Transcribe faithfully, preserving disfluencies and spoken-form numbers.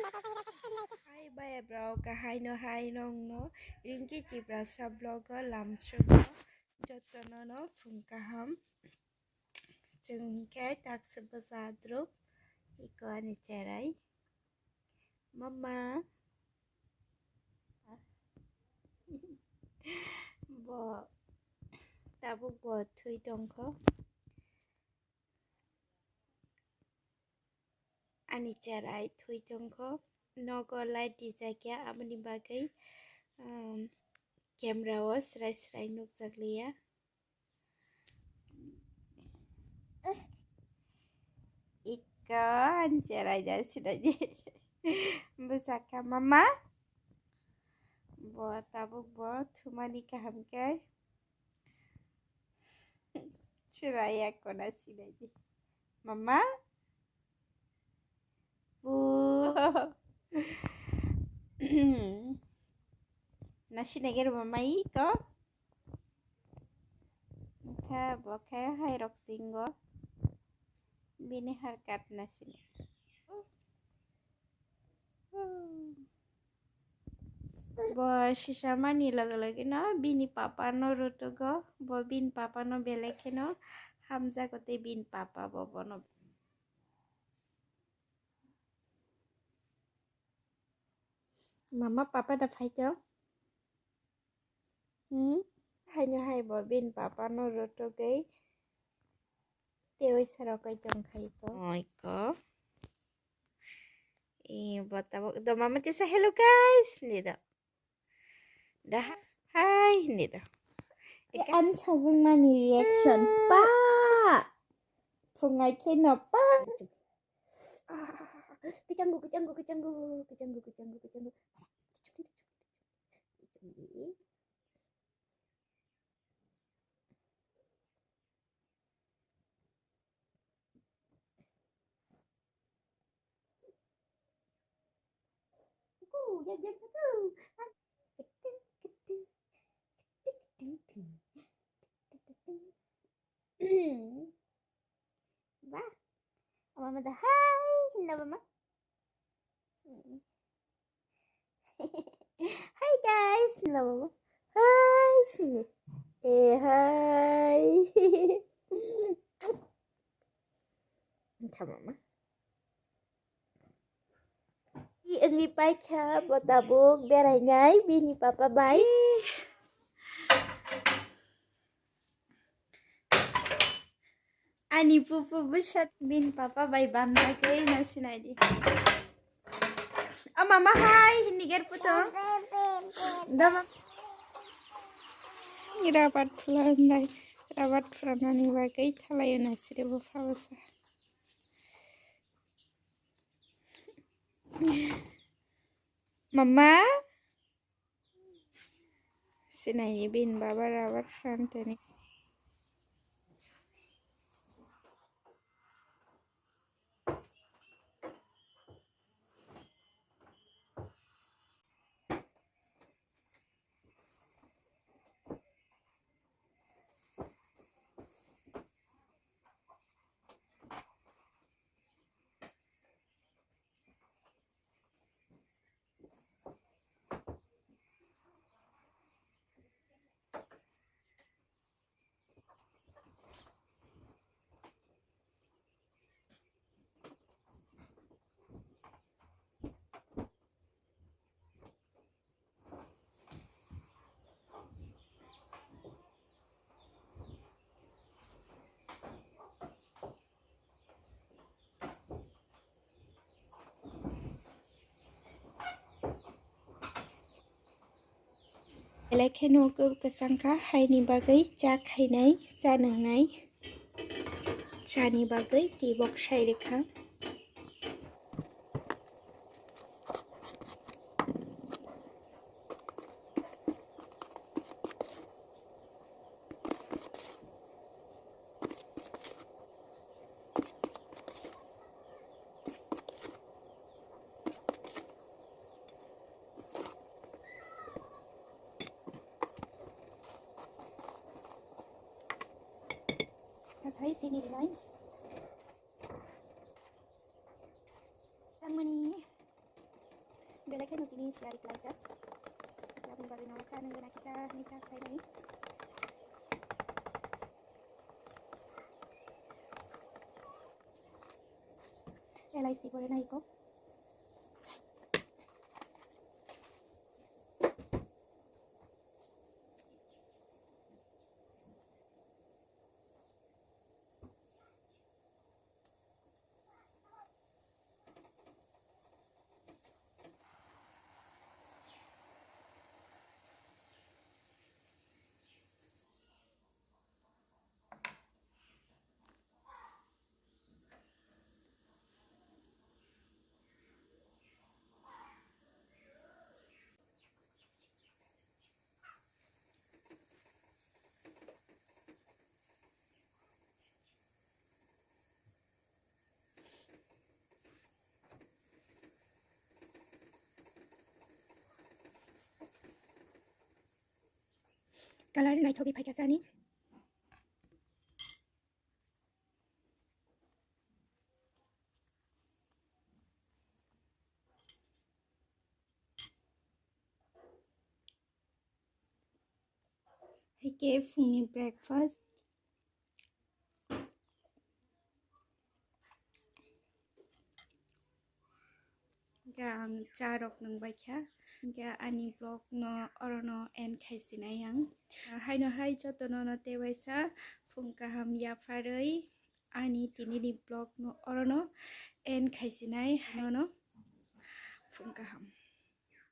Hai baya bro, kahai no hai nong no Rinki Tiprasa vlog o lamsrwgo jotono no phung kaham. Chwng khe taksa bwsa adruk iko ani cherai. Mama. Bo tabuk bo thwi tongkho. Ani cherai thwi tongkho. Nogo light dijakya, aboni bagwi, um, camera o srai srai nukjakliya. Iko ani cherai da sinaidi. Bwsakha mama. Bo tabuk bo thumani kaham khe. Chwrai ya kona sinai di. Mama? Bu. Na sinai gero mama iko? Kha bo khe hai rok singo. Bini harkat na sinai. Bo sisamani loge loge no bini papa no rutugo, bo bini papa no belai kheno hamjago tei bini papa bo bono. Mama papa da phaito. Hmm? Haino hai bo bini papa no rotogwi tei waisa rok kai tong khai ko. Oi ko. Eh, bo tabuk do mama tisa hello guys ni do. Da hai ni do. Eh, ani sajwngmani reaction pa. Phungai khe no pa. Ah, kecanggu, kecanggu, kecanggu, kecanggu, kecanggu, kecanggu. Ba, mama da hai, hinna mama. Hi guys, no. Hi sini. Eh, hi. Come on. I wngwi paikha bo tabuk berainai bini papa bai. Ani pupu bwsat bini papa bai bamjak khe na sinai di. O mama hai hini ger puto. Dama. Rabat phulanai, rabat phulanani bagwi thalayo na sire bo phabasa. Mama. Sinai bin baba rabar phrang tani. Belai khe no kwchang kha, haini bagwi cha khainai, cha nwngnai, chani bagwi twi bok sai rwkha. Nathai sini rinai. Tangmani. Belai kheno tini siyari klaijak. Aboni bagwi no cha nang gana kisa ni cha khlai nai. L I C pore nai ko. Color naithogwi phaikha sani. Haikhe phungni breakfast. Hingke ang cha rok nung bai kha. Hingke ani vlog no oro no end khai sinai ang. Haino hai joto no no tewaisa phung kaham yapharwi ani tini ni vlog no oro no end khai sinai. Haino no phung kaham.